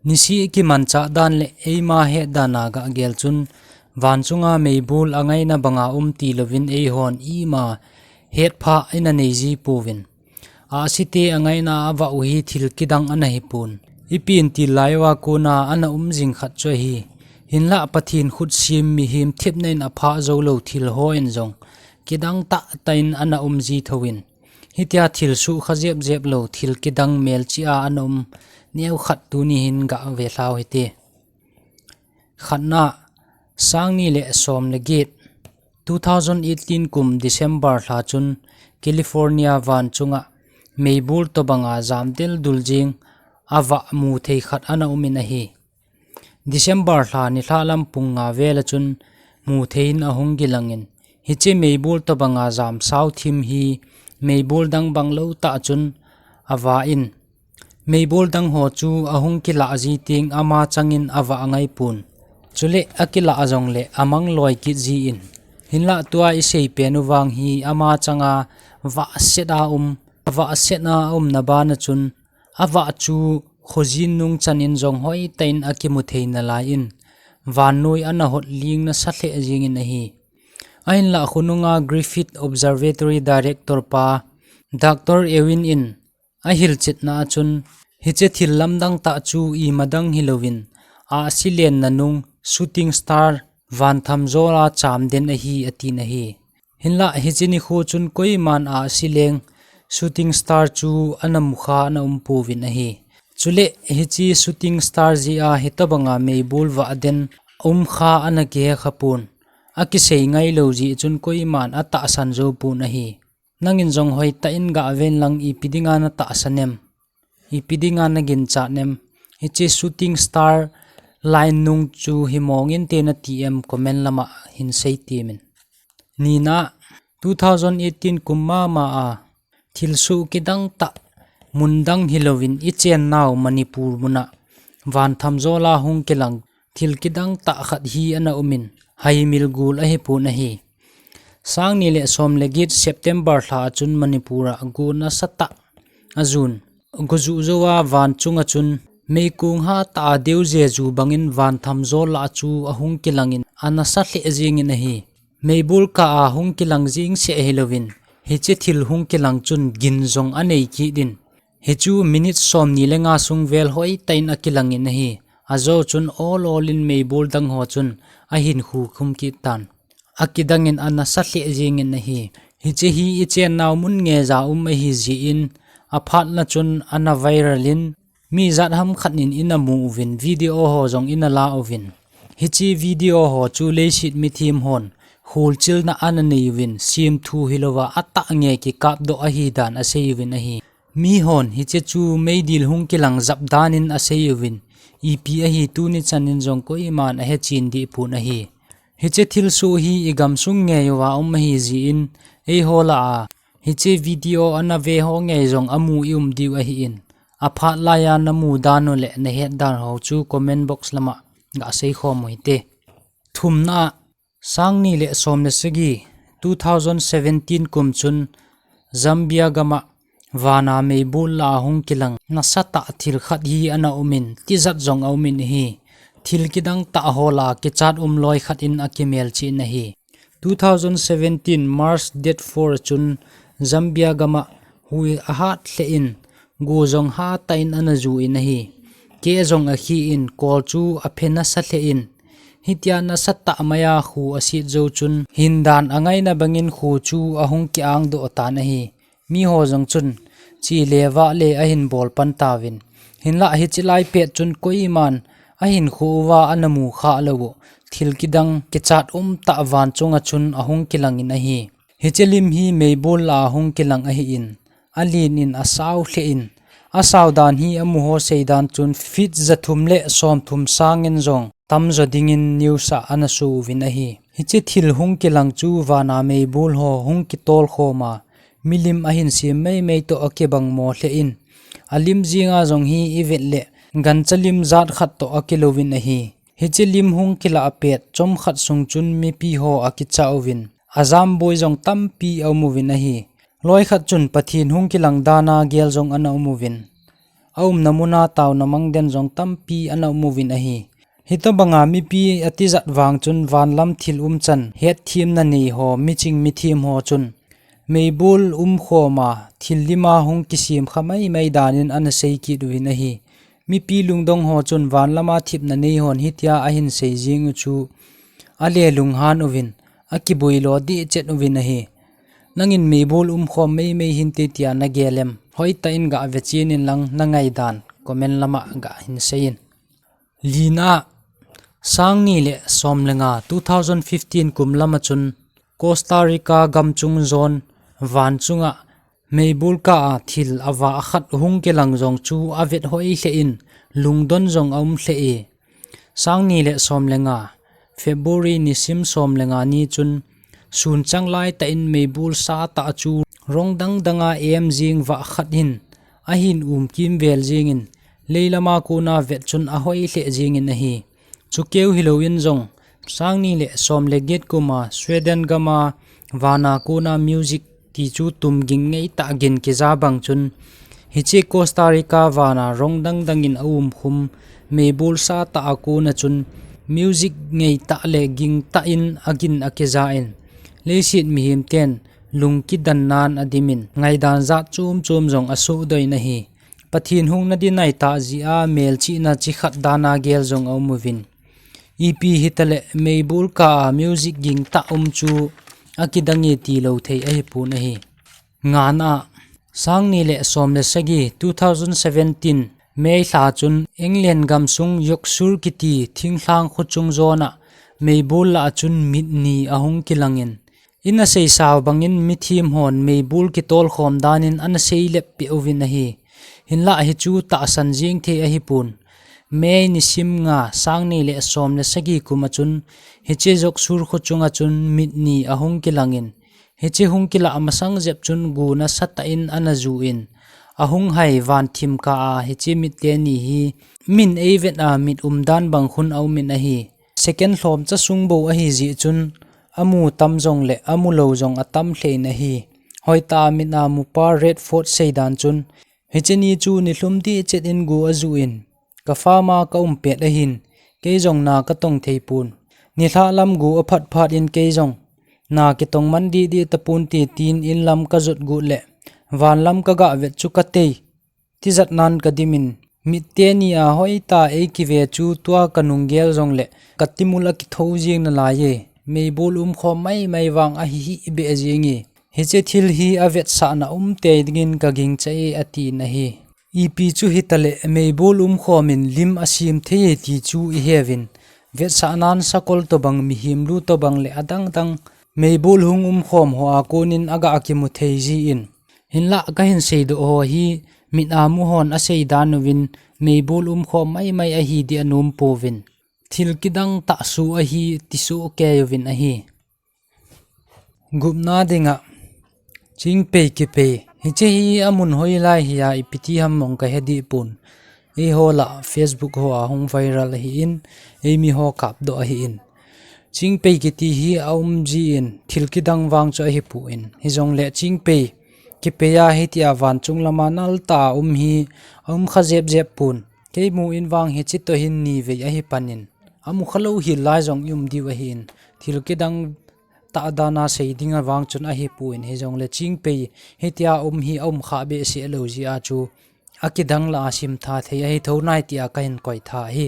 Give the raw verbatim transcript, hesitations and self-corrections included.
Nisih kimanchah dan le eima het dan a gah gel chun, van chunga meibul angaina banga um tilouvin eihon ima hetphah ina nei ji pouvin. Ahsi te angaina a avah u hi thil kidang ana hi pon. Ipi inti lai uva kona ana um jing khat chu ahi. Hinlah Pathen khut sem mihem thepna in aphah jou lou thil hon jong kidang tahtah in ana um ji thouvin. Hitia thil sukha jep jep lou, thil kidang melchih a ana um neo khat tuni hin gah ve lhau hite. Khatna, sang ni le som le get, two thousand eighteen kum December lha chun California van chunga meibul tobanga jam del dul jing avah mu thei khat ana um in ahi. December lha nilhah lampung nga vel a chun mu thei in ahung kilang in, hiche meibul tobanga jam sao thim hi meibul dang bang lou tah chun avah in, meibul dang ho chu ahung kilah ji teng ama changin avah ngai pon. Chule akilah jong le amang loi kit ji in. Hinlah tua isei pen u vang hi ama changa vahset a um, vahset a umna bana chun avah chu khojin nung chan in jong hoitah in akimu thei nalai in, vannoi ana hot ling nasa lheh jing in ahi. Ahinlah khonunga Griffith Observatory Director pa Doctor Ewing in ahilchetna a chun, hiche thil lamdang tah chu ima dang hilouvin, ahsi lenna nung shooting star van thamjol a cham den ahi, atin ahi. Hinlah hiche nikho chun koiman ahsi leng shooting star chu ana mukha ana um pouvin ahi. Chule hiche shooting star jeh a hitobanga meibul vah den umkha ana kihe kha pon. Akisei ngai lou jeh chun koiman atahsan jou pon ahi. Nangin jong hoitah in gah ven lang, ipi dinga natahsan em? Ipi dinga naginchat em? Hiche shooting star line nung chu himong inte nati em? Comment lama hin sei temin. Nina, two thousand eighteen kum mama a thil soh kidang tah, mun dang hilouvin ichennau Manipur muna van thamjol a hung kilang thil kidang tah khat hi ana um in, haimil gol ahi pon ahi. Sang ni le som le get September lha a chun Manipur a go nasatah ajon. Go juh jou a van chunga chun meikong hatah a deu jeju bangin van thamjol lah chu ahung kilang in anasa lheh jing in ahi. Meibul kah a hung kilang jing seh hilouvin, hiche thil hung kilang chun gin jong anei kit in. Hichu minute som ni le nga sung vel hoitah in akilang in ahi. Ajou chun ol ol in meibul dang ho chun ahin khu khum kit tan. Akidang in anasa lheh jing in ahi. Hiche hi ichennau mun ngeija um ahi jeh in, aphat na chun ana viral in, mi jat ham khat in ina mu uvin, video ho jong ina la uvin. Hiche video ho chu leiset mithem hon kholchilna ana nei uvin, semthu hilouva atah nge kikap doh ahi dan asei uvin ahi. Mihon hiche chu meidil hung kilang jap dan in asei uvin, ipi ahi tuni chan in jong koiman ahechen deh pon ahi. Hiche thil soh hi igamsung ngei uva um ahi jeh in, eiho lah a hiche video ana ve ho ngei jong amu i um diu ahin, aphat laiya namu dan u le nahet dan ho chu comment box lama gah sei khom u hite. Thumna, sang ni le som le sagi, two thousand seventeen kum chun Zambia gama vana meibul lah a hung kilang nasatah thil khat hi ana um in, tijat jong aum in ahi. Thil kidang tah ho lah a kichat um loi khat in akimelchih in ahi. Two thousand seventeen March date four chun Zambia gama hui ahat lheh in, go jong hatah in ana ju in ahi. Keh jong akhi in, kol chu aphe nasa lheh in, hitia nasatah maiya kho aset jou chun, hindan angaina bangin kho chu ahung ki-ang doh tan ahi. Miho jong chun, che le vah le ahin bol pan tauvin. Hinlah hiche lai pet chun koiman ahinkho uva ana mu kha lou u, thil kidang kichat um tah van chunga chun ahung kilang in ahi. Hiche lim hi meibul lah a hung kilang ahin, alen in asao lheh in, asao dan hi amu ho sei dan chun feet jathum le somthum sang in jong tamjo dingin news a ana so uvin ahi. Hiche thil hung kilang chu vana meibul ho hung kitol khom a, milim ahin sem mei mei toh akibang mo lheh in, alim jinga jong hi ivet le gancha lim jat khat toh akilouvin ahi. Hiche lim hung kilah pet chomkhat sung chun mipi ho akicha uvin, ajam boi jong tampi aum uvin ahi. Loi khat chun Pathen hung kilang dan a gel jong ana um uvin, aumna muna taona mang den jong tampi ana um uvin ahi. Hitobanga mipi atijat vang chun vanlam thil umchan hetthiamna nei ho, miching mithem ho chun meibol umkhom a thil lima hung kisem kha maimai danin ana sei kit uvin ahi. Mipi lungdong ho chun vanlama thipna nei hon hitia ahin sei jing u chu ale lunghan uvin, akiboi lo dehchet uvin ahi. Nangin meibol umkhom maimai hinte tia nagel em? Hoitah in gave chen in lang nangaidan comment lama gahin seiyin. Lina, sang ni le som le nga, two thousand fifteen kum lama chun Costa Rica gamchung jon van chunga meibol kah a thil avah khat hung kilang jong chu avet hoi lheh in, lungdon jong aum lheh e. Sang ni le som le nga, February nisim som le nga ni chun, sun chang laitah in meibol satah chu rong dang danga em jing vah khat hin ahin um kimvel jingin, leilama kona vet chun ahoi lheh jingin ahi. Chukeu hilouvin jong, sang ni le som le get kuma Sweden gama vana kona music ti chu tum ging ngeitah gin kija bang chun, hiche Costa Rica vana rong dang dangin aumkhum meibol satah a kona chun music ngeitah le gingtah in agin akija in, leiset mihem ten lungkidan nan adimin, ngaidan jat chom chom jong asohdoh in ahi. Pathen hung nading ahi tah jeh a melchihna chi khat dana gel jong aum uvin, ipi hitaleh meibol kah a music gingtah um chu akidang e tilou thei ahipon ahi. Ngana, sang ni le som le sagi, two thousand seventeen May lha chun England gamsung Yorkshire kiti thinglhang khochung jona meibol lah a chun mit ni ahung kilangin, ina seisau bangin mithem hon meibol kitolkhom danin ana seilep peh uvin ahi. Hinlah hichu tahsan jing thei ahipon. May nisim nga, sang ni le som le sagi kuma chun hiche Yorkshire khochunga chun mit ni ahung kilangin, hiche hung kilah masang jep chun gu nasatah in ana ju in, ahung hai van thim kah a hiche mit teni hi min eivet a mit umdan bang khun aumin ahi. Second lhomcha sung bou ahi jeh chun, amu tam jongle amu lou jong atam lheh in ahi. Hoitah a mit a mupa Redford seidan chun, hiche ni chu nilhum dehchet in gu aju in, ka farm a ka um pet ahin, kei jong na katong thei pon. Nilhah lam gu aphat phat in kei jong na kitong man deh deh tapon te tin inlam kajot got le, vanlam kaga vet chu katei tijat nan kadimin, mit teni a hoitah a eikive chu tua kanung gel jongle katimul akitho jing nalai e. Meibol umkhom maimai vang ahi hih beh jing e. Hiche thil hi avetsahna umtei dingin kagingcha e, atin ahi. Ipi chu hitaleh meibol umkhom in lim asem thei e ti chu iheuvin, vetsahnan sakol tobang, mihem lu tobang le adang dang meibol hung umkhom ho a konin aga kimu thei jin, hinlah kahin seidoh ho hi mit a mu hon asei dan uvin, meibol umkhom maimai ahi ding anom pouvin, thil kidang tah soh ahi ti soh kei uvin ahi. Gupna dinga, chingpei kipei. Hiche hi amun hoilai hia, ipi ti ham mong kahe deh pon. Eiho lah Facebook ho a hung viral ahin, eimi ho kapdoh ahin. Chingpei kiti hi aum jin, thil kidang vang chu ahipon. Hijongle chingpei kipei a hitia vanchung lama naltah a um hi aum kha jep jep pon. Keimu in vang hiche toh hin nivei ahi panin, amu khalou hel lai jong i um diu ahin, thil kidang tah dana sei dinga vang chun ahipon, hijongle chingpei hitia um hi aum kha behseh lou jeh a chu, akidang lah a simtha thei ahi thou nai tia kahin koitha ahi.